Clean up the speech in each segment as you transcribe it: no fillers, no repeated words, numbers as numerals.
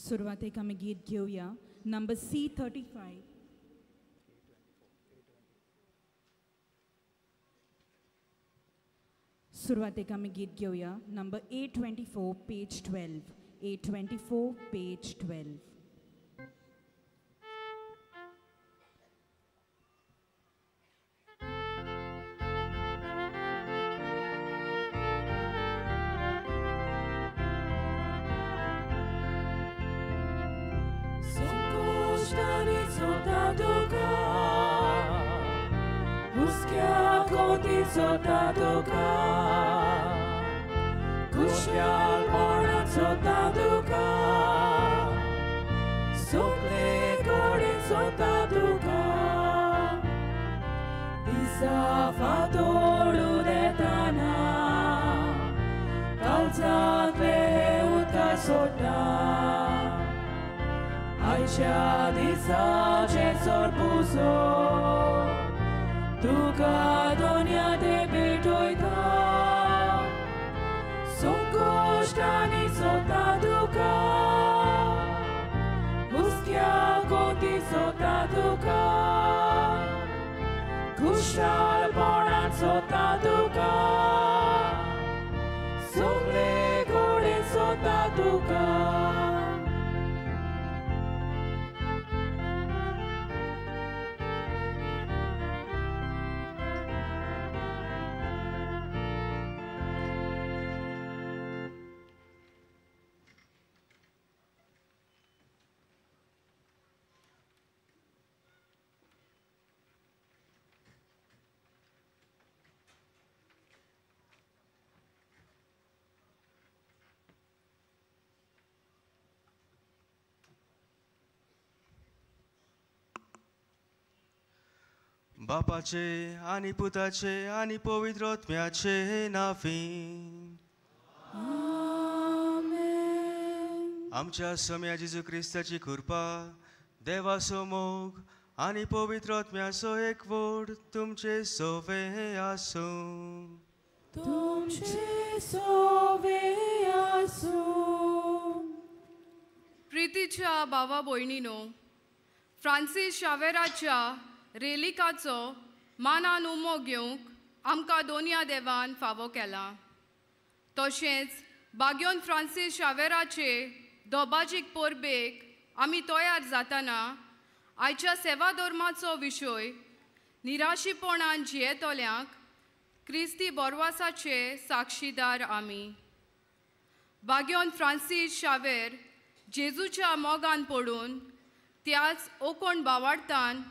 सुरवातेक आमी गीत घेवया नंबर C35. सुरवातेक आमी गीत घेवया number A24 page 12. A24 page 12. बापाचे आनी पुताचे आनी पवित्र आत्म्याचे नांवी आमेन. आमच्या सम्या जेजू क्रिस्ताची कृपा, देवाचो मोग आनी पवित्र आत्म्याचो एकवट तुमचे सोवे आसूं. तुमचे सोवे आसूं. प्रितीच्या भावा भयणीनो, फ्रांसीस शावेराच्या रेलिकाचो मानान उमो घेवंक आमकां दोनया देवान फावो केला. तशेंच बाग्योन फ्रांसीस शावेराचे दोबाजीक परबेक आमी तयार जातना आयच्या सेवा धर्माचो विशय निराशीपणान जियेतल्यांक क्रिस्ती बोरवासाचे साक्षीदार आमी. बाग्योन फ्रांसीस शावेर जेजूच्या मोगान पडून त्याच ओकोण बावाडतान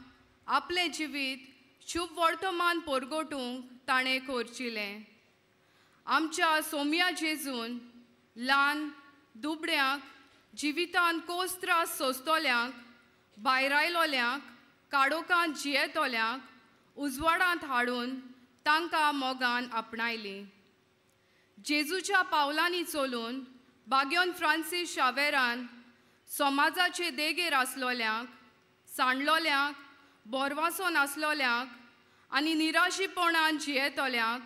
आपलें जिवीत शुभ वर्तमान परगटूंक ताणें करचिलें. आमच्या सोम्या जेजून ल्हान दुबड्यांक, जिवितान कोस त्रास सोंसतल्यांक, भायरायलोल्यांक, काडोकांत जियेतल्यांक उजवाडांत हाडून तांकां मोगान आपणायलीं. जेजूच्या पावलांनी चलून बाग्योन फ्रांसीस शावेरान समाजाचे देगेर आसलोल्यांक, सांडलोल्यांक, बोरवासो नासलोल्यांक आनी निराशीपणान जियेतल्यांक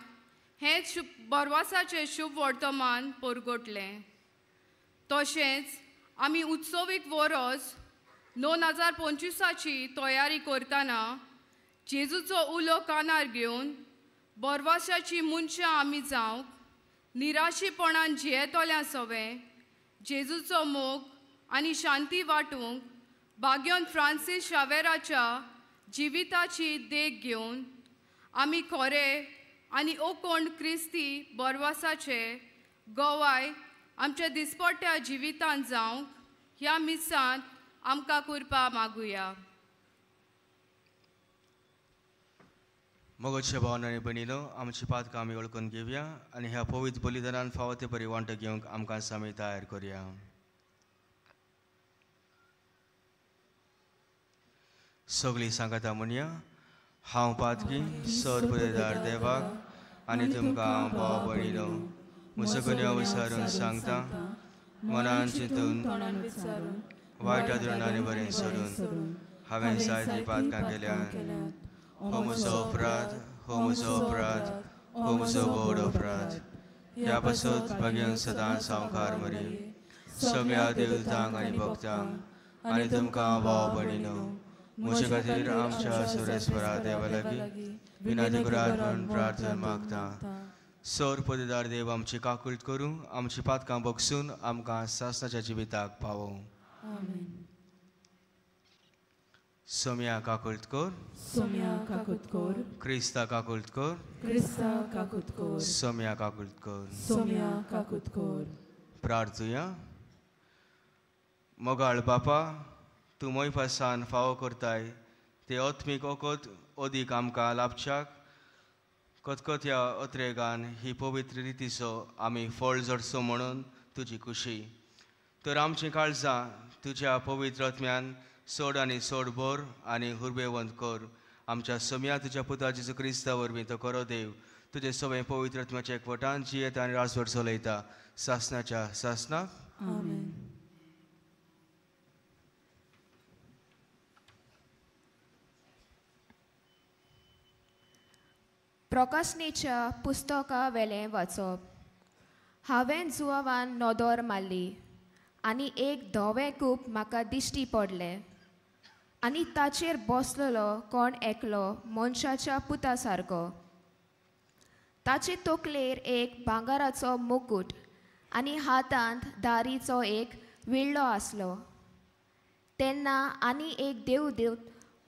हें बोरवासाचें शुभ वर्तमान परगटलें. तशेंच आमी उत्सवीक वरोस 2025 तयारी करतना जेजूचो उलो कानार घेवन बोरवासाची मनशां आमी जावंक निराशीपणान जियेतल्या सवें जेजूचो मोग आनी शांती वांटूंक बाग्योन फ्रांसीस शावेराच्या जिविताची देख घेवन आमी खरे आनी ओकोण क्रिस्ती बोरवासाचे गोवाय आमच्या दिसपट्ट्या जिवितांत जावंक ह्या मिसांत आमकां कृपा मागुया. मोगाच्या भावान आनी भयणीनो, आमची पातकां आमी वळखून घेवया आनी ह्या पवित्र बलिदानान फावो ते परी वांटो घेवंक आमकां सामी तयार करया. सगळीं सांगाता म्हणया, हांव पातकी सर पुरेदार देवाक आनी तुमकां हांव भाव भयणीनो म्हजो गुन्यांव विचारून सांगता, मनान चिंतून वायट आदरून बरें सोडून हांवें जायतीं पातकां केल्यात. हो म्हजो अपराध, हो म्हजो अपराध, हो म्हजो व्हड अपराध. ह्या पासत भाग्यान सदांच सावकार मरी सगळ्या देवतांक आनी भक्तांक आनी तुमकां भाव भयणीनो म्हजे खातीर आमच्या सुरेश्वरा देवा लागीं विनंती करात म्हूण प्रार्थना मागता. सर पदेदार देव आमची काकूळट करूं, आमची पातकां बगसून आमकां सासणाच्या जिविताक पावोवं. सोम्या काकूळट कर, सोम्या काकूत कर, क्रिस्ता काकूळट कर, क्रिस्ता काकूत कर, सोम्या काकूळट कर, सोम्या काकूत कर. प्रार्थुया. मोगाळ बापा, तूं मोयपासान फावो करताय ते आत्मीक ओकत अदीक आमकां लाभच्याक कतकत्या अत्रेगान ही पवित्र रितीचो आमी फळ जडचो म्हणून तुजी खुशी. तर आमचीं काळजां तुज्या पवित्र आत्म्यान सोड आनी सोड भर आनी हुरबेवंत कर. आमच्या सोम्या तुज्या पुता जेजू क्रिस्ता वरवीं तो खरो देव तुजें सगळें पवित्र आत्म्याच्या एकवटान जियेता आनी राजवट चलयता सासणाच्या सासणाक. आमेन. प्रकाशनेच्या पुस्तका वेलें वाचप. हांवें जुवान नदर मारली आनी एक धवें कूप म्हाका दिश्टी पडलें आनी ताचेर बसलेलो कोण एकलो मनशाच्या पुता सारको. ताचे तकलेर एक भांगराचो मुकूट आनी हातांत दारीचो एक विळ्ळो आसलो. तेन्ना आनी एक देवदूत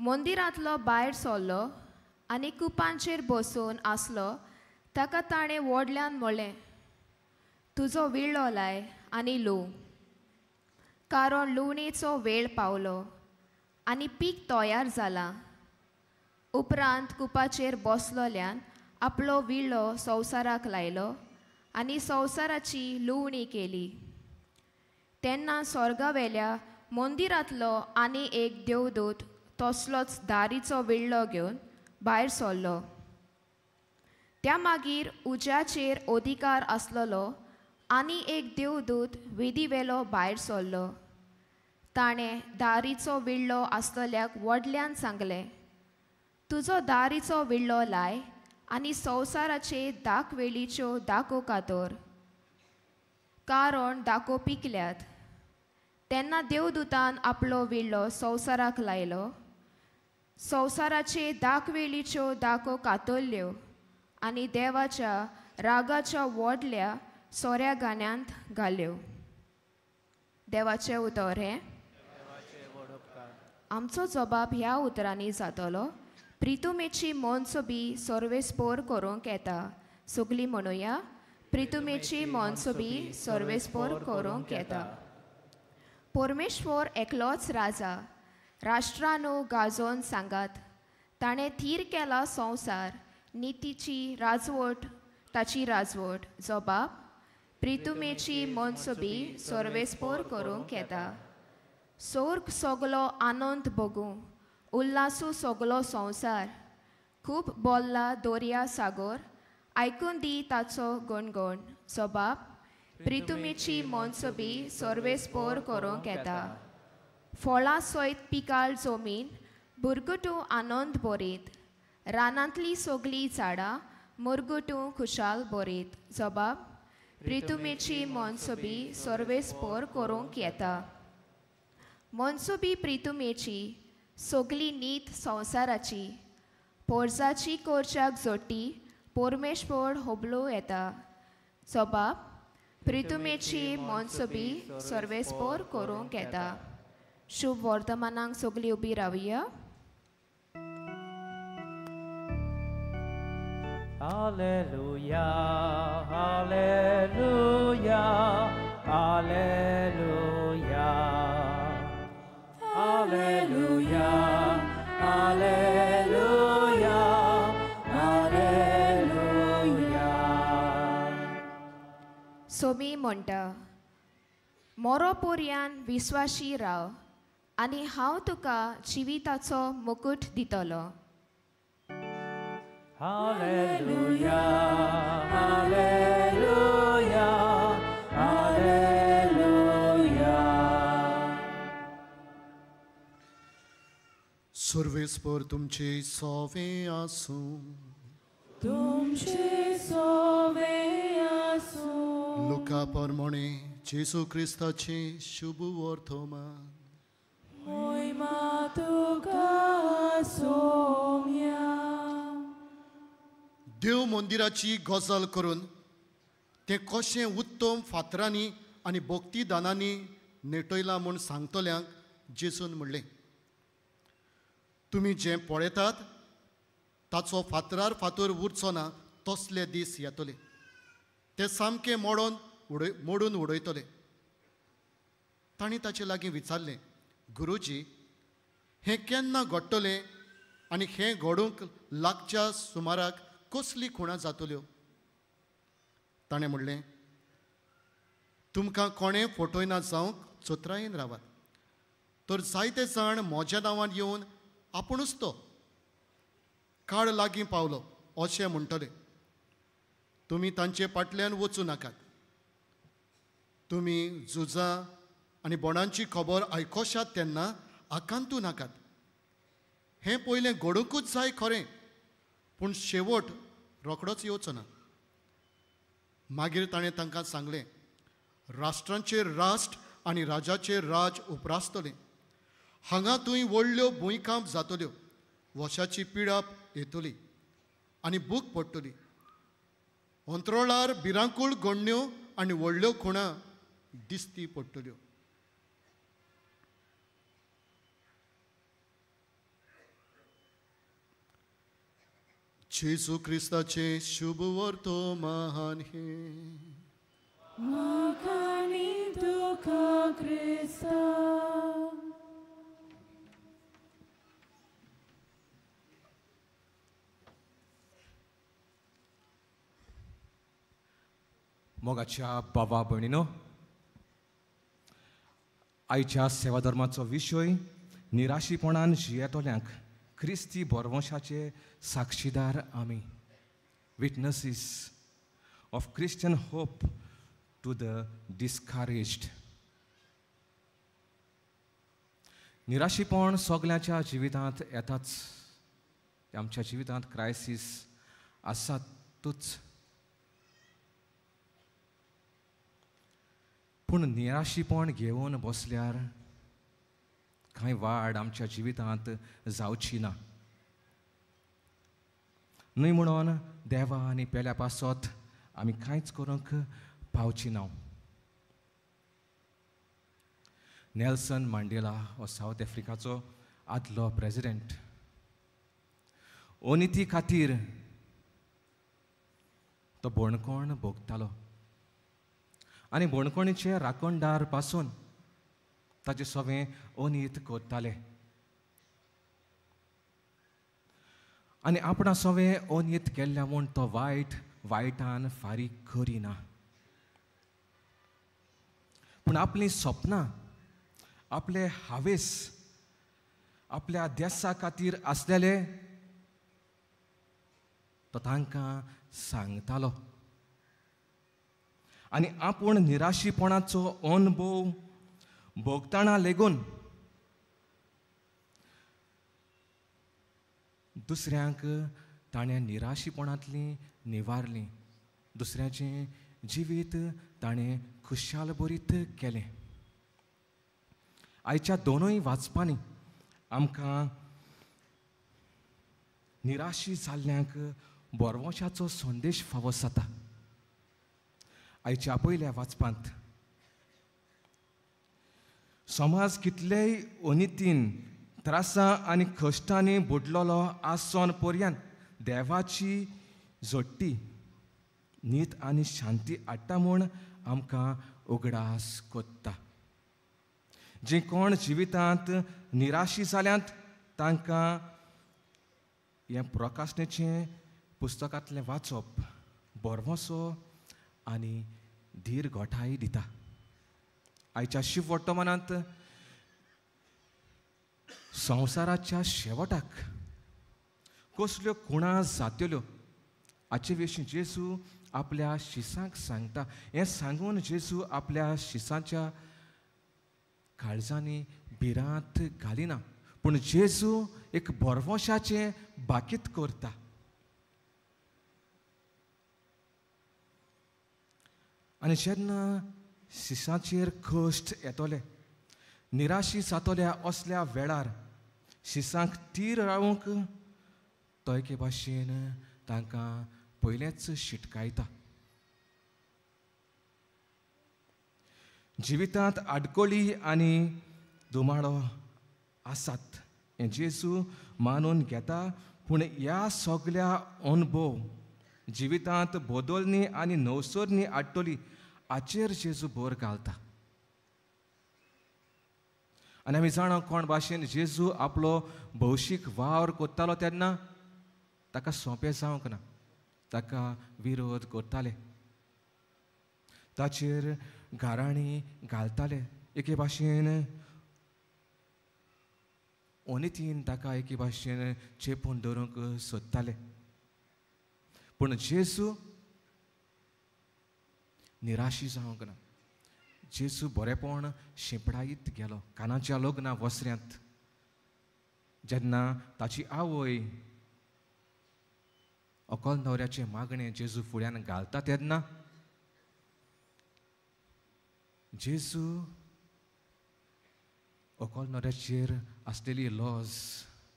मंदिरांतलो भायर सरलो आनी कुपांचेर बसून आसलो. ताका ताणें व्हडल्यान म्हणलें, तुजो विळ्ळो लाय आनी लुंव, कारण लुवणेचो वेळ पावलो आनी पीक तयार जालां. उपरांत कुपाचेर बसलोल्यान आपलो विळ्ळो संवसाराक लायलो आनी संवसाराची लुवणी केली. तेन्ना स्वर्गावेल्या मंदिरांतलो आनी एक देवदूत तसलोच दारीचो विळ्ळो घेवन भायर सरलो. त्या मागीर उज्याचेर अधिकार आसलेलो आनी एक देवदूत वेदीवेलो भायर सरलो. ताणें दारीचो विळ्ळो आसलेल्याक व्हडल्यान सांगलें, तुजो दारीचो विळ्ळो लाय आनी संवसाराचे दाखवेलीच्यो दाखो कातर, कारण दाखो पिकल्यात. तेन्ना देवदूतान आपलो विळ्ळो संवसाराक लायलो. संवसाराचे दाखवेलीच्यो दाखो कातरल्यो आनी देवाच्या रागाच्या व्हडल्या सोऱ्या गाण्यांत घाल्यो. देवाचें उतर हें. आमचो जबाब ह्या उतरांनी जातलो. प्रितुमेची मनसोबी सर्वेस्पोर करूंक येता. सगलीं म्हणुया, प्रितुमेची मनसोबी सर्वेस्पोर करूंक येता. परमेश्वर एकलोच राजा, राष्ट्रांनो गाजोवन सांगात. ताणें थीर केला संवसार, नितीची राजवट ताची राजवट. जबाब प्रितुमेची मनसोबी सर्वेस्पोर करूंक येता. सोर्ग सगलो आनंद भोगूं, उल्लासू सगलो संवसार. खूब बोल्ला दर्या सागोर, आयकून दी ताचो गणगण. जबाब प्रितुमेची मनसोबी सर्वेस्पोर करूंक येता. फळां सयत पिकाळ जमीन, बुरगुटू आनंद बरीत. रानांतली सगलीं झाडां मुरगुटू खुशाल बरीत. जबाब प्रितुमेची मनसोबी सर्वेस्पोर करूंक येता. मनसोबी प्रितुमेची सगली नीत संवसाराची, पोरजाची कोरच्याक जोटी परमेश्वर होबलो येता. जबाब प्रितुमेची मनसोबी सर्वेस्पोर करूंक येता. शुभ वर्तमानांक सगली उबी रावया. Alleluia, Alleluia, Alleluia, Alleluia, Alleluia, Alleluia. Somi म्हणटा, मोरो पोरयान विस्वाशी राव आनी हांव तुका जिविताचो मुकूट दितलो. Alleluia, Alleluia, Alleluia. सर्वेस्पर तुमचे सोवे आसूं. तुमचे सोवे आसूं. लुका परमणे जेजू क्रिस्ताचें शुभ वर्तमान. मोहिमा तुका सोम्या. देव मंदिराची गजाल करून तें कशें उत्तम फातरांनी आनी भक्ती दानांनी नेटयलां म्हूण सांगतल्यांक जेजून म्हणलें, तुमी जें पळयतात ताचो फातरार फातर उरचो ना तसले दीस येतले, ते सामके मोडून उडयतले. तांणी ताचे लागीं विचारलें, गुरुजी, हें केन्ना घडटलें आनी हें घडूंक लागच्या सुमाराक कसली खुणां जातल्यो? ताणें म्हणलें, तुमकां कोणें फटयना जावंक चतुरायेन रावात, तर जायते जाण म्हज्या नांवान येवन आपुणूच तो काळ लागीं पावलो अशें म्हणटले. तुमी तांचे फाटल्यान वचूं नाकात. तुमी झुजां आनी बोणांची खबर आयकोशात तेन्ना आकांतू नाकात. हें पयलें घडुंकूच जाय खरें, पूण शेवट रोखडोच येवचो ना. मागीर ताणें तांकां सांगलें, राष्ट्रांचेर राष्ट्र आनी राजाचेर राज उपरासतलें. हांगा थंय व्हडल्यो भुंयकांप जातल्यो, वशाची पिडाप येतली आनी भूक पडटली. अंतरोळार भिरांकूळ घडण्यो आनी व्हडल्यो खुणां दिसती पडटल्यो. जेजू क्रिस्ताचें शुभ वर्तमान हें. म्हाका तुका क्रिस्ता. मोगाच्या बाबा भयणीनो, आयच्या सेवाधर्माचो विशय निराशीपणान जियेतल्यांक क्रिस्ती भरवंशाचे साक्षीदार आमी, witnesses of Christian hope to the discouraged. निराशीपण सगळ्यांच्या जिवितांत येताच, आमच्या जिवितांत क्रायसीस आसातूच, पूण निराशीपण घेवन बसल्यार कांय वाड आमच्या जिवितांत जावची ना. न्हय म्हणून देवा आनी पेल्या पासत आमी कांयच करूंक पावची ना. नेल्सन मांडेला हो सावथ आफ्रिकाचो आदलो प्रेजिडेंट अनिती खातीर तो बणकोण भोगतालो आनी बणकोणीचे राखणदार पासून ताचे सगळें अनीत करताले आनी आपणा सगळें अनीत केल्ल्या म्हूण तो वायट वायटान फारीक करिना, पूण आपलीं सपनां, आपले हावेस, आपल्या देसा खातीर आसलेले तो तांकां सांगतालो आनी आपूण निराशीपणाचो अनुभव भोगतना लेगून दुसऱ्यांक ताणें निराशीपणांतलीं निवारलीं, दुसऱ्याचें जिवीत ताणें खुशाल बरीत केलें. आयच्या दोनूय वाचपांनी आमकां निराशी जाल्ल्यांक बरवशाचो संदेश फावो जाता. आयच्या पयल्या वाचपांत समाज कितलेय अनितीन त्रासां आनी कश्टांनी बुडलेलो आसोन पर्यंत देवाची जोडटी नीत आनी शांती हाडटा म्हूण आमकां उगडास कोत्ता. जी कोण जिवितांत निराशी जाल्यांत तांकां हें प्रकाशनेचें पुस्तकांतलें वाचप भरवंसो आनी धीर गोठाय दिता. आयच्या शिव वर्तमानांत संवसाराच्या शेवटाक कसल्यो खुणां जातल्यो हाचे विशीं जेजू आपल्या शिसांक सांगता. हें सांगून जेजू आपल्या शिसांच्या काळजांनी भिरांत घालिना, पूण जेजू एक भरवंशाचें बाकीत करता. आनी जेन्ना शिसाचेर कश्ट येतले, निराशी जातल्या असल्या वेळार शिसांक तीर रावंक तो एके भाशेन तांकां पयलेंच शिटकायता. जिवितांत आडकोळी आनी धुमाळो आसात हें जेजू मानून घेता, पूण ह्या सगल्या अणभव जिवितांत बदलणी आनी नवसरणी हाडटली हाचेर जेजू भर घालता. आनी आमी जाणा कोण भाशेन जेजू आपलो भौशीक वावर करतालो तेन्ना ताका सोंपें जावंक ना, ताका विरोध करताले, ताचेर गाराणी घालताले, एके भाशेन अनितीन ताका एके भाशेन चेपून दवरूंक सोदताले. पूण जेजू निराशी जावंक ना. जेजू बरेपण शिंपडायत गेलो. कानाच्या लग्ना वसऱ्यांत जेन्ना ताची आवय अकल न्हवऱ्याचें मागणें जेजू फुड्यान घालता तेन्ना जेजू अकल न्हवऱ्याचेर आसलेली लॉज,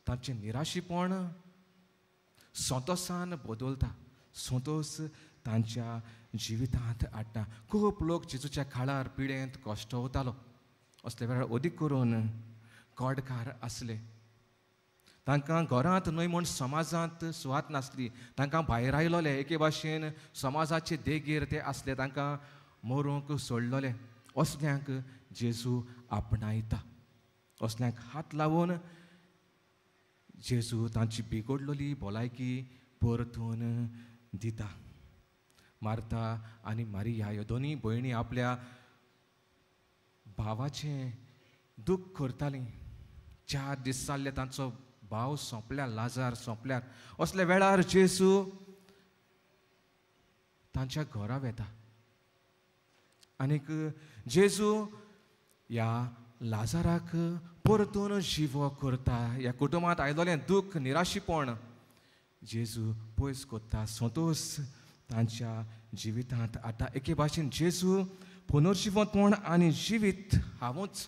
ताचें निराशीपण संतोसान बदलता, संतोस तांच्या जिवितांत हाडटा. खूब लोक जेजूच्या काळार पिडेंत कश्टवतालो. असले वेळार अदीक करून कोडकार आसले, तांकां घरांत न्हय म्हूण समाजांत सुवात नासली, तांकां भायर आयलोले एके भाशेन समाजाचे देगेर ते आसले, तांकां मरूंक सोडलोले. असल्यांक जेजू आपणायता, असल्यांक हात लावन जेजू तांची बिगडलोली भलायकी परतून दिता. मार्ता आनी मारिया ह्यो दोनूय भयणी आपल्या भावाचें दूख करतालीं. 4 दीस जाल्ले तांचो भाव सोंपल्यार, लाजार सोंपल्यार. असल्या वेळार जेजू तांच्या घरा वेता आनीक जेजू ह्या लाजाराक परतून जिवो करता. ह्या कुटुंबांत आयलोलें दूख, निराशीपण जेजू पयस करता, संतोस तांच्या जिवितांत आतां. एके भाशेन जेजू पुनर्जिवंतपण आनी जिवीत हांवूच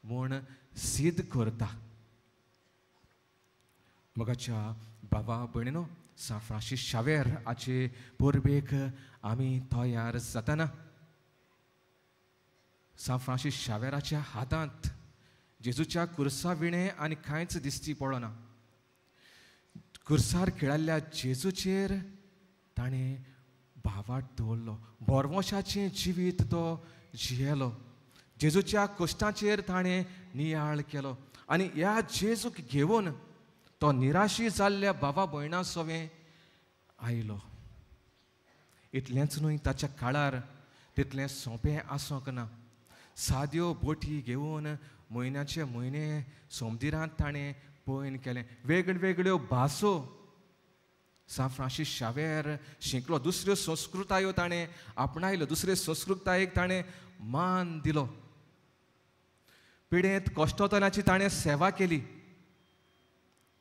म्हूण सिद्ध करता. मोगाच्या बाबा भयणीनो, सांत फ्रांसीस शावेर हाचे परबेक आमी तयार जातना सांत फ्रांसीस शावेराच्या हातांत जेजूच्या कुर्सा विणें आनी कांयच दिसती पडना. कुर्सार खेळिल्ल्या जेजूचेर ताणें भावार्थ दवरलो, भरवंशाचें जिवीत तो जियेलो, जेजूच्या कश्टांचेर ताणें नियाळ केलो आनी ह्या जेजूक घेवन तो निराशी जाल्ल्या बाबा भयणां सवें आयलो. इतलेंच न्हय, ताच्या काळार तितलें सोंपें आसूंक ना. साद्यो बोटी घेवन म्हयन्याचे म्हयने सोमदिरांत ताणें पयन केलें. वेगळ्यो भासो सांत फ्रांसीस शावेर शिकलो, दुसऱ्यो संस्कृतायो ताणें आपणायल्यो, दुसरे संस्कृतायेक ताणें मान दिलो. पिडेंत कश्टतल्याची ताणें सेवा केली,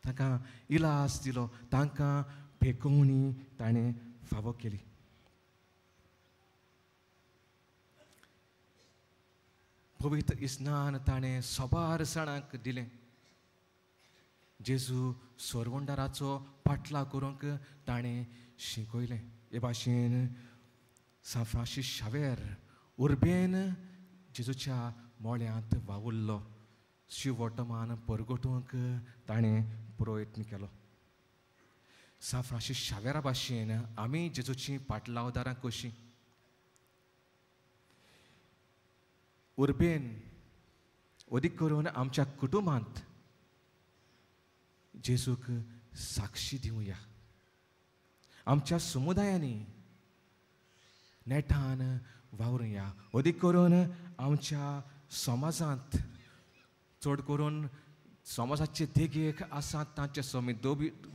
तांकां इलाज दिलो, तांकां भेकोवणी ताणें फावो केली. पवित्र इस्नान ताणें सबार जाणांक दिलें. जेजू सोरवंडाराचो पाटलाव करूंक ताणें शिकयलें. हे भाशेन सांत फ्रांसीस शावेर उर्बेन जेजूच्या मोळ्यांत वावुरलो, शिववर्तमान परगटूंक ताणें प्रयत्न केलो. सांत फ्रांसीस शावेरा भाशेन आमी जेजूची पाटलावदारां कशीं उर्बेन अदीक करून आमच्या कुटुंबांत जेजूक साक्षी दिवया. आमच्या समुदायांनी नेटान वावरुया, अदीक करून आमच्या समाजांत, चड करून समाजाचे देगेक आसात तांचे समे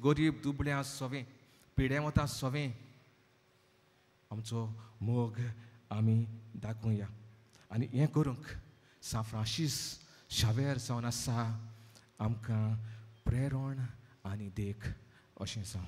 गरीब दुबळ्या सवे पिडेवता सवे आमचो मोग आमी दाखोवया. आनी हें करूंक सांत फ्रांसीस शावेर जावन आसा आमकां प्रेरण आनी देख अशें जावं.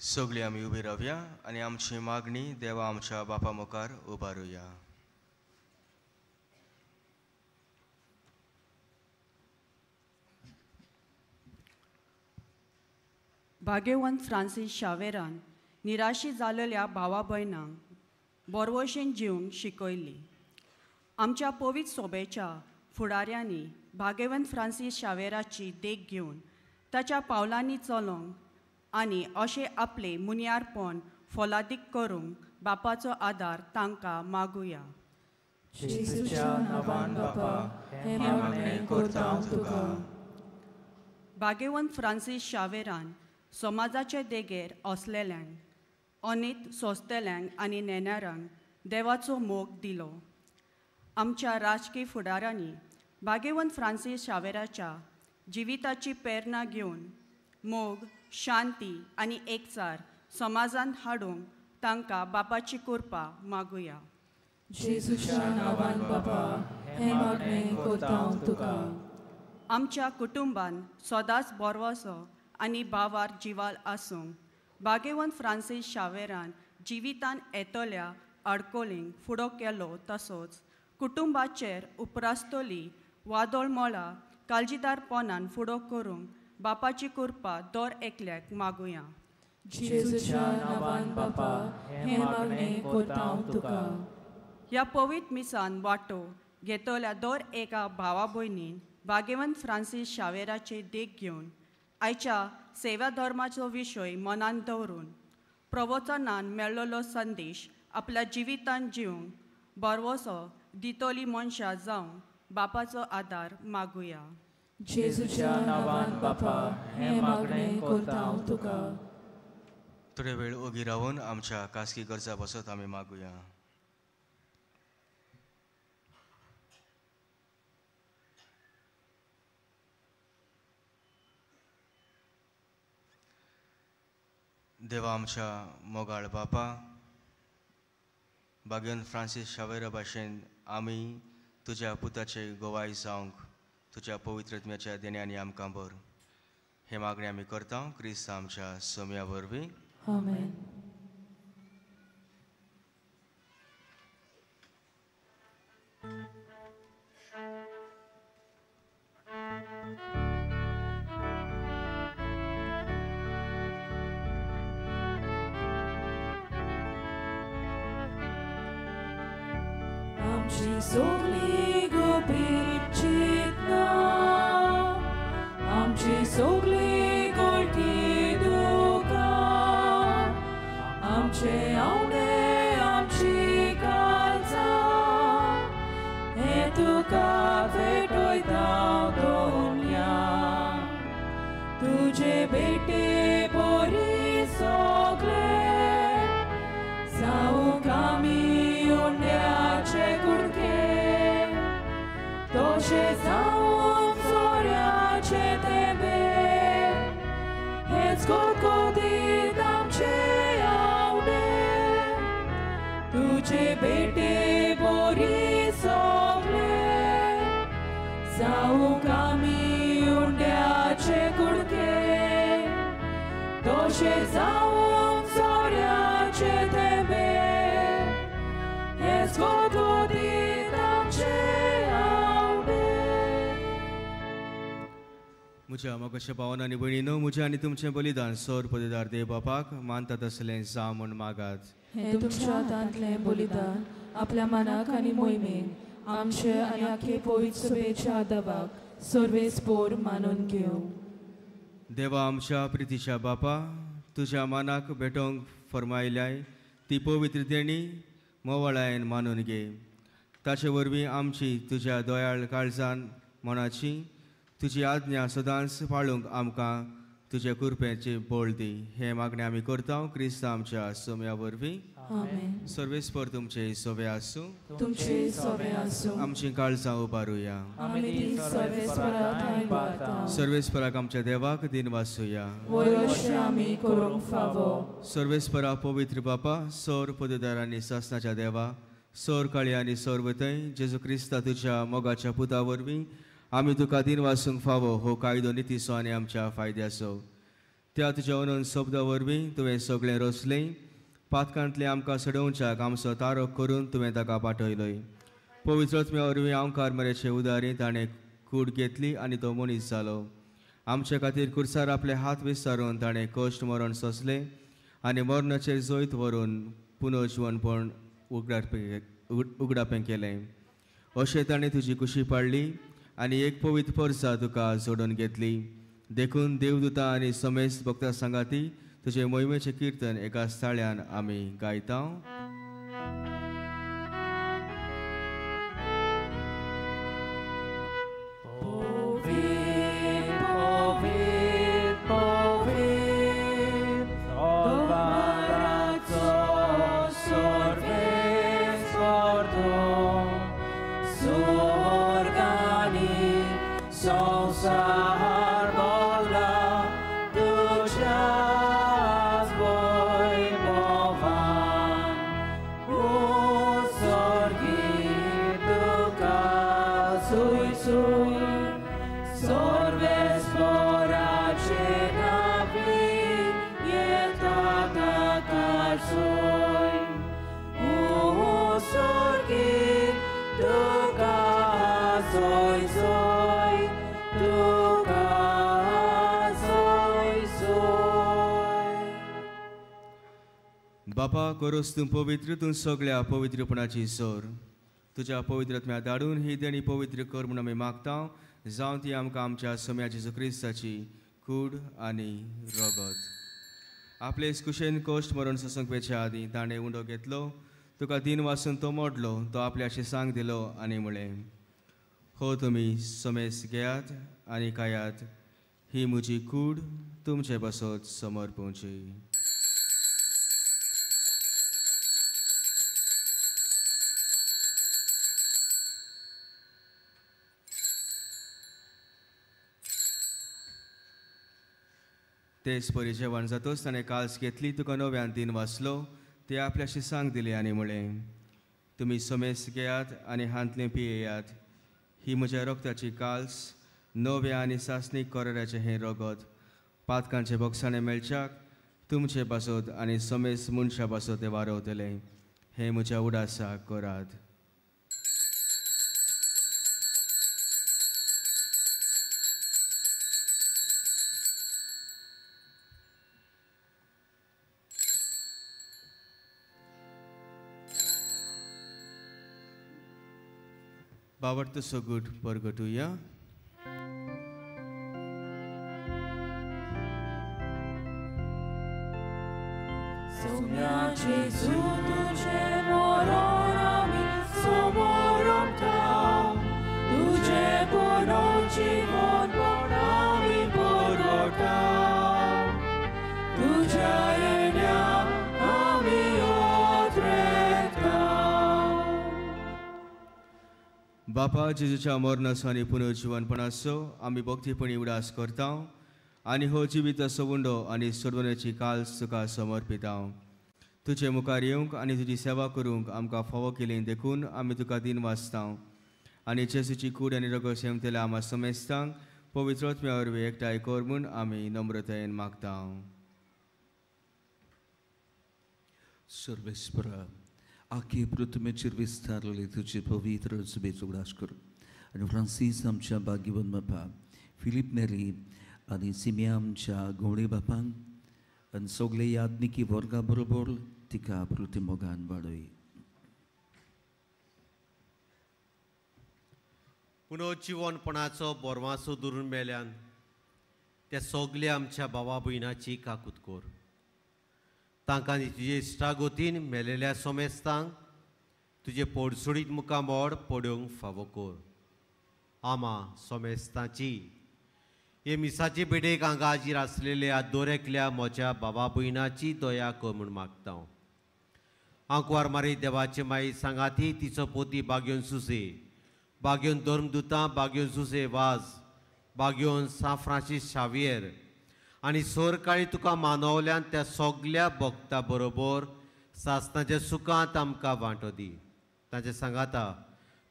सगळीं आमी उबी रावया आनी आमची मागणी देवा आमच्या बापा मुखार उबारुया. भाग्यवंत फ्रांसीस शावेरान निराशी जालेल्या भावा भयणांक बोरवशेन जिवंक शिकयली. आमच्या पवित्र सोबेच्या फुडाऱ्यांनी भाग्यवंत फ्रांसीस शावेराची देख घेवन ताच्या पावलांनी चलोवंक आनी अशें आपलें मुनियारपण फोलादीक करूंक बापाचो आदार तांकां मागुया. जेजूच्या नांवान बापा हें मागणें करता तुका. भाग्यवंत फ्रांसीस शावेरान समाजाचे देगेर असलेल्यांक, अनीत सोंसतल्यांक आनी नेणारांक देवाचो मोग दिलो. आमच्या राजकीय फुडारांनी भाग्यवंत फ्रांसीस शावेराच्या जिविताची प्रेरणा घेवन मोग, शांती आनी एकचार समाजांत हाडूंक तांकां बापाची कृपा मागुया. जेजूच्या नांवान बापा हें मागणें करता तुका. आमच्या कुटुंबान सदांच बरवसो आनी भावार जिवाल आसूंक भाग्यवंत फ्रांसीस शावेरान जिवितान येतल्या आडकोलींक फुडो केलो तसोच कुटुंबाचेर उपरासतली वादळ मळां काळजीदारपणान फुडो करूंक बापाची कृपा दर एकल्याक मागुया. जेजूच्या नांवान बापा हें मागणें करता तुका. ह्या पवित्र मिसान वांटो घेतल्या दर एका भावा भयणीन भाग्यवंत फ्रांसीस शावेराची देख घेवन आयच्या सेवा धर्माचो विशय मनांत दवरून प्रवचनान मेळ्ळलो संदेश आपल्या जिवितांत जिवंक बरवसो दितली मनशां जावंक बापाचो आदार मागुया. जेजूच्या नांवान बापा हें मागणें करता तुका. थोडे वेळ ओगी रावन आमच्या खासगी गरजा बसत आमी मागुया. देवा आमच्या मोगाळ बापा, भाग्यवंत फ्रांसीस शावेरा भाशेन आमी तुज्या पुताचे गोवाय जावंक तुज्या पवित्र आत्म्याच्या देण्यांनी आमकां भर. हे मागणें आमी करता क्रिस्त आमच्या सोम्या वरवीं. आमेन. आमची सगळी गुपीत चिंतना, आमची सगळी गोटी दुकां, आमचे आवडे आमची काळजां, हें तुका भेटयता दोनया. तुजे बेटे बरी सगळे जावंक आमी उंड्याचे कुडके, तशे जावंक सोऱ्याचे तेंबे, हेच गोदगोदीत आमचे आवडे. तुजे बेटे बरी सगळे जावंक आमी उंड्याचे कुडके, तशे जावंक सोऱ्याचे तेंबे, हेच गोदगोदीत आमचे आवडे. म्हज्या मोगाच्या भावान आनी भयणीनो, म्हजें आनी तुमचें बलिदान सर पदेदार देव बापाक मानता तसलें जावं म्हूण मागात. हें तुमच्या हातांतलें बलिदान आपल्या मनाक आनी मोहिमेक आमचे आनी आखे पवित्र सभेच्या दबाक सर्वेस्पोर मानून घेवं. देवा आमच्या प्रितीच्या बापा, तुज्या मनाक भेटोवंक फर्मायल्याय ती पवित्र देणी मोवाळायेन मानून घे. ताचे वरवीं आमची तुज्या दयाळ काळजान मनाची तुजी आज्ञा सदांच पाळूंक आमकां तुजे कृपेची बळ दी. हें मागणें आमी करता क्रिस्त आमच्या सोम्या वरवीं. आमेन. सर्वेस्पर तुमचे सोवे आसूं. तुमचे सोवे आसूं. आमची काळजां उबारुया. आमी ती सर्वेस्परा थंय उबारता. सर्वेस्पराक आमच्या देवाक दिन वासुया. वयर आमी करूंक फावो. सर्वेस्परा पवित्र बापा, सौर पददार आनी सासनाच्या देवा, सौर काळी आनी सौर वतय जेजू क्रिस्ता तुज्या मोगाच्या पुता वरवीं आमी तुका दिन वासूंक फावो हो कायदो नितीचो आनी आमच्या फायद्याचो. त्या तुज्या अनंत शब्दा वरवीं तुवें सगळें रचलें. पातकांतलें आमकां सडोवच्याक आमचो तारक करून तुवें ताका पाठयलोय. पवित्र आत्म्या वरवीं आंकार मरेचे उदारी ताणें कूड घेतली आनी तो मनीस जालो. आमचे खातीर कुर्सार आपले हात विस्तारून ताणें कश्ट मरण सोंसलें आनी मरणाचेर जैत व्हरून पुनर्जिवनपण उगडापें केलें. अशें ताणें तुजी कुशी पाडली आनी एक पवित्र परसा तुका जोडून घेतली. देखून देवदूता आनी समेस्त भक्ता सांगाती तुजे मोहिमेचें किर्तन एका स्थाळ्यान आमी गायता. बापा करोस तूं पवित्र, तूं सगळ्या पवित्रपणाची सोर. तुज्या पवित्र आत्म्या धाडून ही देणी पवित्र कर म्हूण आमी मागता. जावं ती आमकां आमच्या सम्या जेजू क्रिस्ताची कूड आनी रगत. आपले कुशेन कश्ट मरण सोसूंक वेच्या आदीं ताणें उंडो घेतलो, तुका दिन वासून तो मोडलो, तो आपल्या शिसांक दिलो आनी म्हळें, हो तुमी समेस घेयात आनी खायात, ही म्हजी कूड तुमचे पासत समर्पणची. तेच परी जेवण जातच ताणें काल्स घेतली, तुका नव्यान दिन वाचलो, ते आपल्या शिसांक दिले आनी म्हळें, तुमी समेस घेयात आनी हांतलें पियेयात, ही म्हज्या रक्ताची काल्स, नव्या आनी सासणीक कराराचें हें रगत, पातकांचे बोगसाणें मेळच्याक तुमचे पासत आनी समेस मनशा पासत तें वारवतलें. हें म्हज्या उडासाक करात. बाबर्त सगुट परगटुया. Sogna Gesù तुझे मरण आमी समोरमता, तुझे पुनर्जीवनपण आमी परगटा, तुझ्या येण्या आमी ओत्रेता. बापा जेजूच्या मरणाचो आनी पुनर्जिवनपणाचो आमी भक्तीपणी उडास करता आनी हो जिविताचो उंडो आनी सोडवण्याची काल्स तुका समर्पिता. तुजे मुखार येवंक आनी तुजी सेवा करूंक आमकां फावो केली देखून आमी तुका दिन वाचता आनी जेजूची कूड आनी रगत सेमतल्या आमा समेस्तांक पवित्र आत्म्या वरवीं एकठांय कर म्हूण आमी नम्रतायेन मागता. सर्वेस्परा आखी पृथ्वीचेर विस्तारलेली तुजी पवित्र सभेचो उगडास कर आनी फ्रांसीस आमच्या भाग्यवंत बापा, फिलीप नेरी आनी सिमिया आमच्या गवळी बापांक आनी सगळे यादनिकी वर्गा बरोबर तिका पृथ्वी मोगान वाडय. पुनर्जिवनपणाचो बोरवासो धरून मेल्यान त्या सगल्या आमच्या भावा भयणाची काकूत कर. तांकां तुजे इश्टागोतीन मेलेल्या सोमेस्तांक तुजे पोडसोडीत मुखामोड पडोवंक फावो कर. आमा सोमेस्तांची हे मिसाचे बेडेक हांगा हाजीर आसलेल्या दर एकल्या म्हज्या बाबा भयणाची दया कर म्हूण मागता. हांव कुवार मारी देवाचे माई सांगाती तिचो पोती बागेवन सुसे, बागेवन धर्मदुतां, बागेवन सुसे वाज, बागेवन सा फ्रांसीस शावियर आनी सोरकाळी तुका मानवल्यान त्या सगल्या भक्ता बरोबर सासणाच्या सुखांत आमकां वांटो दी. तांचे सांगाता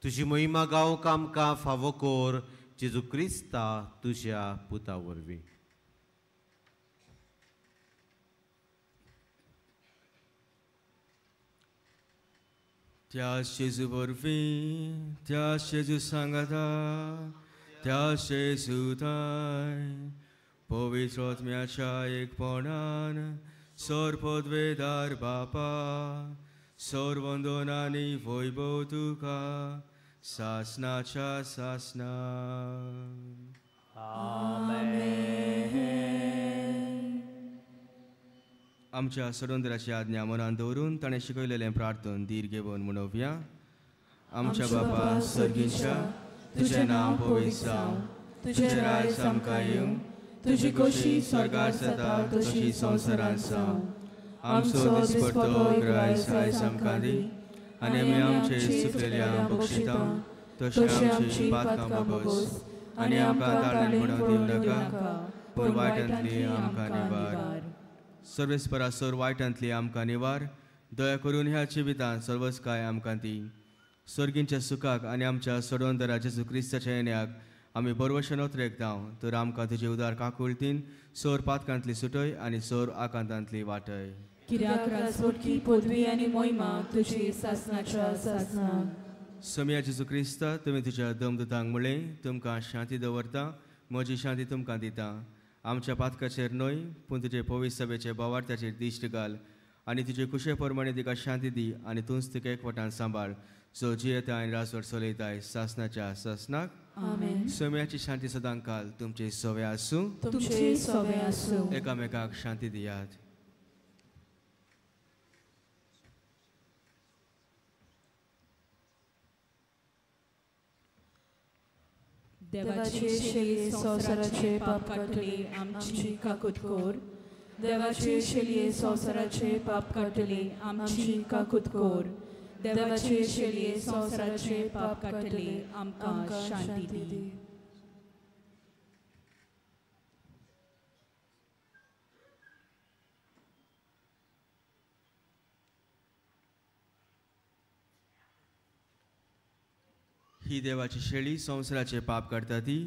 तुजी महिमा गावंक आमकां फावो कर, जेजू क्रिस्ता तुज्या पुता वरवीं. त्या जेजू वरवीं, त्या जेजू सांगाता, त्या जेजूताय पवित्र आत्म्याच्या एकपणान सोर पदवेदार बापा सोर वंदनानी वैभव तुका सासनाच्या सासना. आमच्या सडोंदराची आज्ञा मनान दवरून ताणें शिकयलेलें प्रार्थन धीर घेवन म्हणोवया. आमच्या बापा सर्गीच्या, तुजें नांव पवित्र जावं, तुजें राज आमकां येवं, तुजी खोशी स्वर्गार जाता तशी संवसारांत जावं. आमचो दिसपट्टो ग्रास आयज आमकां दी आनी आमी आमचे चुकलेल्या बक्षिता तशें आमची पातकां बगोस आनी आमकां ताळें पडोवंक दिवं नाका, पूण वायटांतली आमकां निवार. सर्वेस्परा सर वायटांतली आमकां निवार. दया करून ह्या जिवितांत सर्वच काय आमकां दी. सर्गींच्या सुखाक आनी आमच्या सोडवंदरा जेजू क्रिस्ताच्या येण्याक आमी बरवशे नोत्रेक धांव, तर आमकां तुजे उदार काकुळतीन सोर पातकांतली सुटय आनी सोर आकांतांतली वाटय. कित्याक राजवटकी पदवी आनी मोहिमा तुजी सासनाच्या सासना. सोमया जेजू क्रिस्ता, तुमी तुज्या दमदुतांक म्हणलें, तुमकां शांती दवरता, म्हजी शांती तुमकां दिता. आमच्या पातकाचेर न्हय पूण तुजे पवित्र सभेचे बोवार्थाचेर दिश्ट घाल आनी तुजे कुशे प्रमाणे तिका शांती दी आनी तूंच तिका एकवटान सांबाळ, जो जियेता आनी राजवट चलयताय सासनाच्या सासनाक. आमेन. सोम्याची शांती सदां काल तुमचे सवे आसूं, तुमचे सवे आसूं. एकामेकाक शांती दियात. देवाचे शेलये संवसाराचे पाप काडटले आमची काकूत कर. देवाचे शेलये संवसाराचे पाप काडटले आमची काकूत कर. देवाचे शेलये संवसाराचे पाप काडटले आमकां शांती दी. ही देवाची शेळी संवसाराचे पाप काडटा ती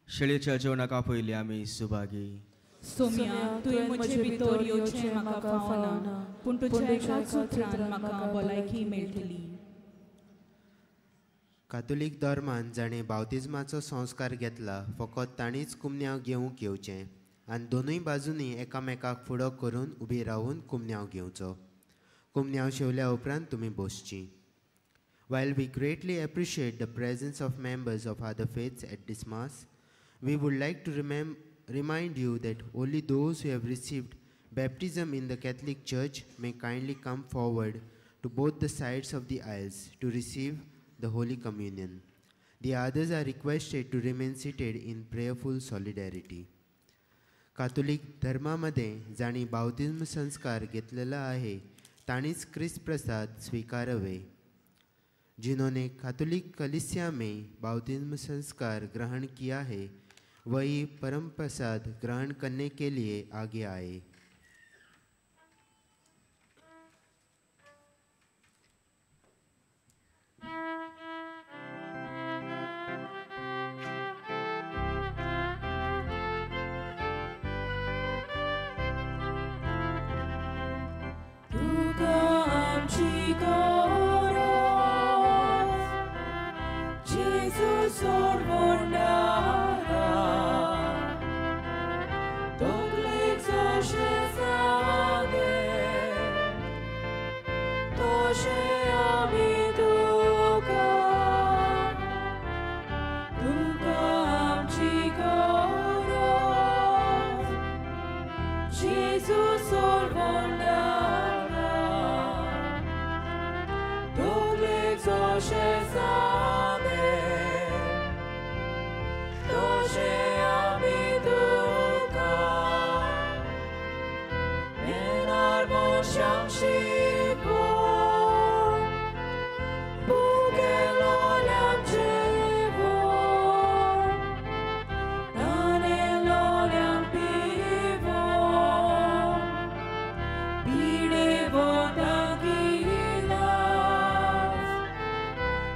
शेळीच्या जेवणाक आपयली आमी सुभागी. सोम्या, तुवें म्हजे भितर येवचें म्हाका फावना, पूण तुज्या एकाच उतरान म्हाका भलायकी मेळटली. कातोलीक धर्मान जाणें बावतिज्माचो संस्कार घेतला फकत तांणीच कुमन्यांव घेवंक येवचें आनी दोनूय बाजूंनी एकामेकाक फुडो करून उबी रावून कुमन्यांव घेवचो. कुमन्यांव शेवल्या उपरांत तुमी बसचीं. While we greatly appreciate the presence of members of other faiths at this Mass, we would like to remind you that only those who have received baptism in the Catholic Church may kindly come forward to both the sides of the aisles to receive the Holy Communion. The others are requested to remain seated in prayerful solidarity. Catholic धर्मामध्ये जांणी बावतिज्म संस्कार घेतलेला आहे तांणीच क्रिस्त प्रसाद स्वीकारावे. जिन्होंने Catholic कलीसिया में बावतिज्म संस्कार ग्रहण किया है वही परम प्रसाद ग्रहण करने के लिए आगे आए.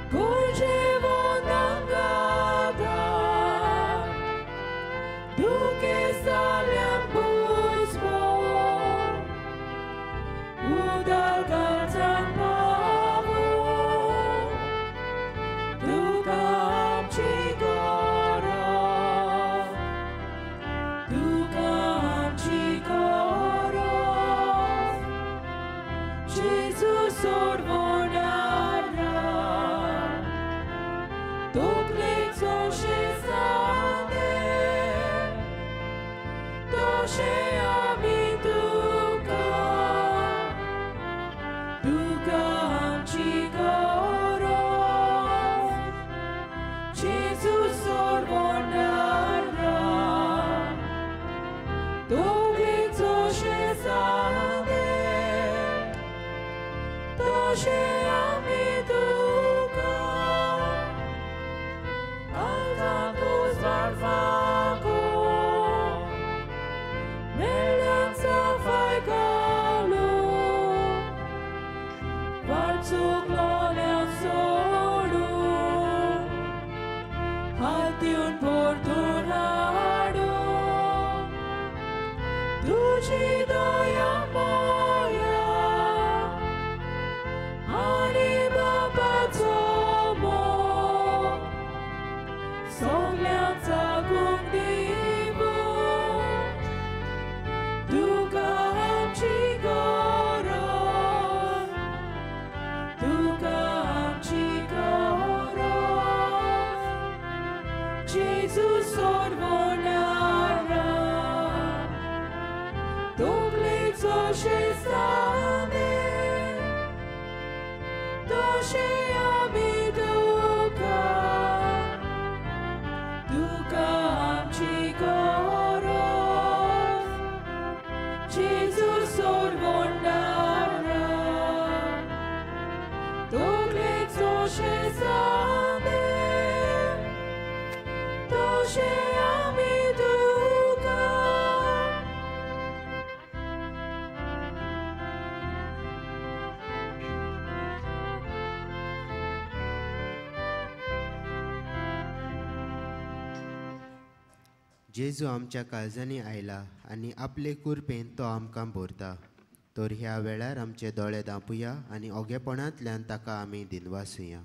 Go तशें आमी तुका काळजांत उजवाड फांको मेळ्ळ्यान सफाय घालून वाट चुकलोल्यान सोडून हात दिवन परतून हाडून तुजी दया माया आनी बापाचो मोग सगल्यांक जागूंक दिवूं तुका आमची गरज तुका आमची गरज जेजू सोडवणारा तकलेचो शेजाने तशें आमी तुका तुका आमची गरज जेजू सोडवणारा तकलेचो शेजाने तशें आमी तुका. जेजू आमच्या काळजांनी आयला आनी आपले कुरपेन तो आमकां भरता. तर ह्या वेळार आमचे दोळे धांपुया आनी ओगेपणांतल्यान ताका आमी दिनवासुया.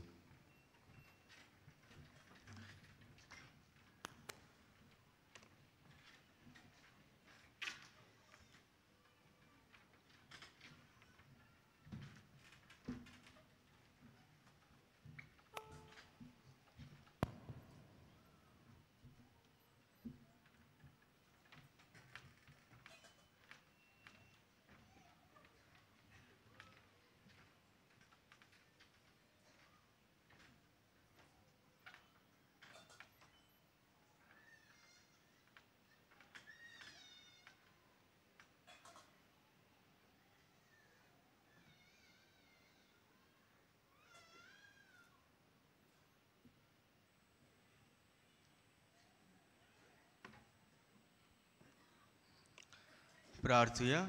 प्रार्थुया.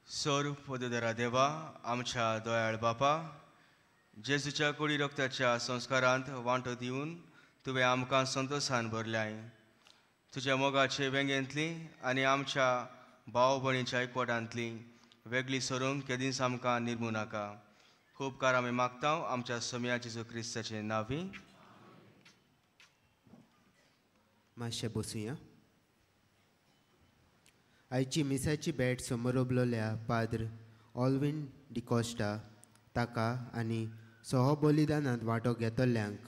सोर पदधरा देवा, आमच्या दयाळ बापा, जेजूच्या कुडी रक्ताच्या संस्कारांत वांटो दिवन तुवें आमकां संतोशान भरल्याय. तुज्या मोगाचे वेंगेंतली आनी आमच्या भाव भयणीच्या एकवटांतली वेगळी सरूंक केदींच आमकां निर्मू नाका. खूब आमी मागता आमच्या सोम्या जेजू क्रिस्ताचे नांवी. मातशें बसुया. आयची मिसाची भेट समोर पाद्र ऑल्विन डिकॉस्टा ताका आनी सहबलिदानांत वांटो घेतल्ल्यांक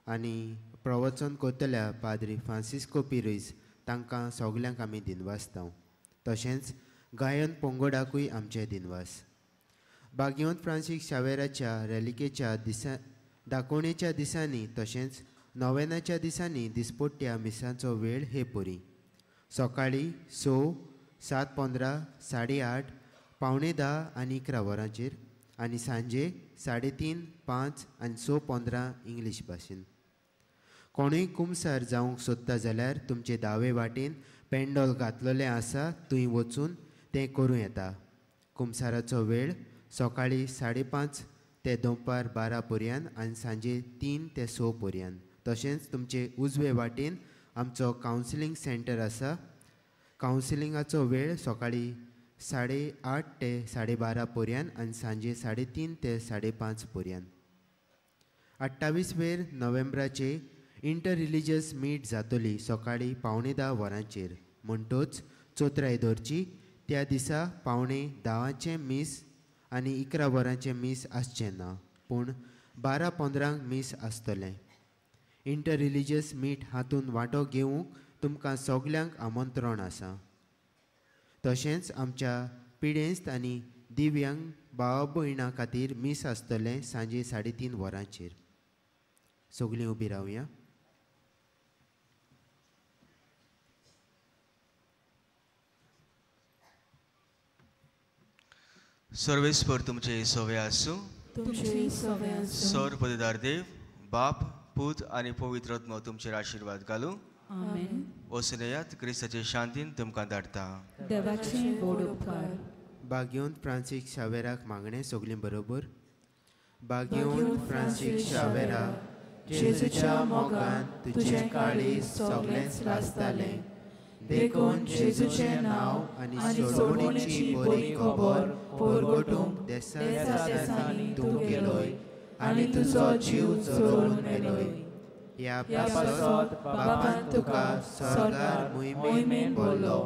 आनी प्रवचन करतल्या पाद्री फ्रांसिस्को पिरीज तांकां सगल्यांक आमी दिनवासता. तशेंच गायन पंगडाकूय आमचे दिनवास. बागेवंत फ्रांसीस शावेराच्या रेलिकेच्या दिसा दाकोवणेच्या दिसांनी तशेंच नोवेनाच्या दिसांनी दिसपट्ट्या मिसांचो वेळ हे परी सकाळीं 6, 7:15, 8:30, 9:45 आनी 11 वरांचेर आनी सांजे 3:30, 5 आनी 6:15 इंग्लीश भाशेन. कोणूय कुमसार जावंक सोदता जाल्यार तुमचे दावे वाटेन पेंडोल घातलेलें आसा, थंय वचून तें करूं येता. कुमसाराचो वेळ सकाळीं 5:30 ते दनपार 12 पर्यंत आनी सांजे 3 ते 6 पर्यंत. तशेंच तुमचे उजवे वाटेन आमचो कावन्सिलींग सेंटर आसा. कावन्सिलिंगाचो वेळ सकाळीं 8:30 ते 12:30 पर्यंत आनी सांजे 3:30 ते 5:30 पर्यंत. 28 नोव्हेंबराचे इंटर रिलिजियस मीट जातली सकाळीं 9:45 वरांचेर. म्हणटोच चोत्राय दवरची त्या दिसा 9:45 मीस आनी 11 वरांचें मीस आसचें ना, पूण 12:15 मीस आसतलें. इंटर रिलिजियस मीट हातूंत वांटो घेवंक तुमकां सगल्यांक आमंत्रण आसा. तशेंच आमच्या पिडेस्त आनी दिव्यांग भावा भयणां खातीर मीस आसतलें सांजे 3:30 वरांचेर. सगळीं उबी रावया. सर्वेस्पर तुमचे सवे आसूं. तुमचे सवे आसूं. सर पदेदार देव बाप पूत आनी पवित्र आत्मो तुमचेर आशिर्वाद घालूं. आमेन. वचून येयात, क्रिस्ताचे शांतीन तुमकां धाडटा. देवाचे व्हड उपकार. बागेवन फ्रांसीस शावेराक मागणें सगळीं बरोबर. बागेवन फ्रांसीस शावेरा, जेजूच्या मोगान तुजें काळीज सगळेंच लासतालें, देखून जेजूचें नांव आनी सोडवणेची बरी खबर परगटूंक देसा देसांनी तूं गेलोय आनी तुजो जीव जळोवन मेलोय. ह्या पासत बापान तुका स्वर्गार मोहिमेन भरलो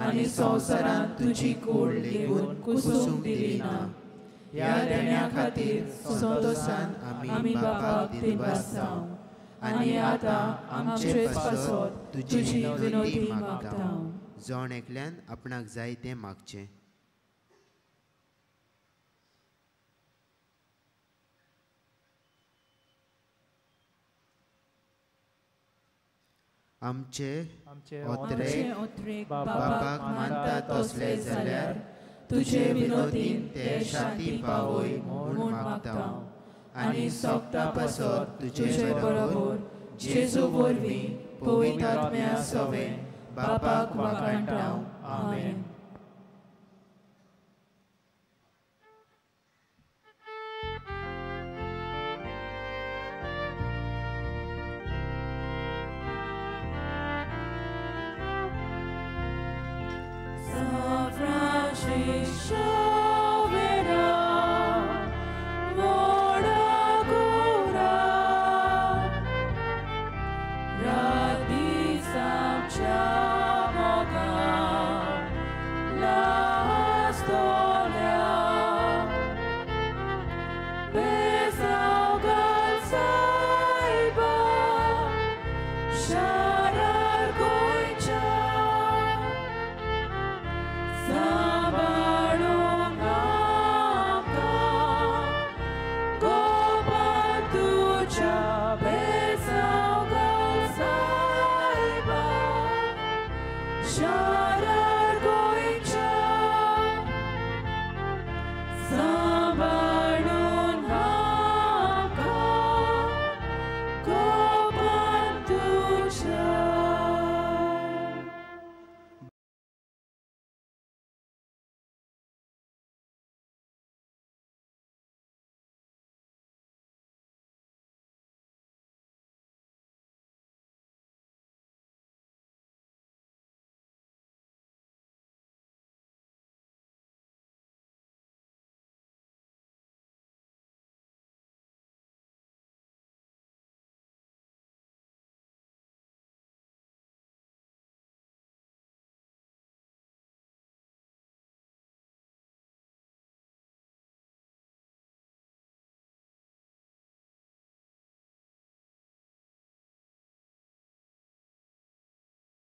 आनी संवसारांत तुजी कूड लेगून कुसूंक दिली ना. ह्या देण्या खातीर संतोसान आमी बापाक दिनवास जावं आनी आतां आमचे पासत तुजी विनोती मागता. जण एकल्यान आपणाक जाय तें मागचें. आमचे ओत्रेक बापाक मानता तसले जाल्यार तुजे विनोदीन ते शांती पावय म्हूण मागता आनी सोगता पासत तुजे बरोबर जेजू वरवीं पवित्र आत्म्या सवें बापाक वाखाणटा. आमेन. San Francisco.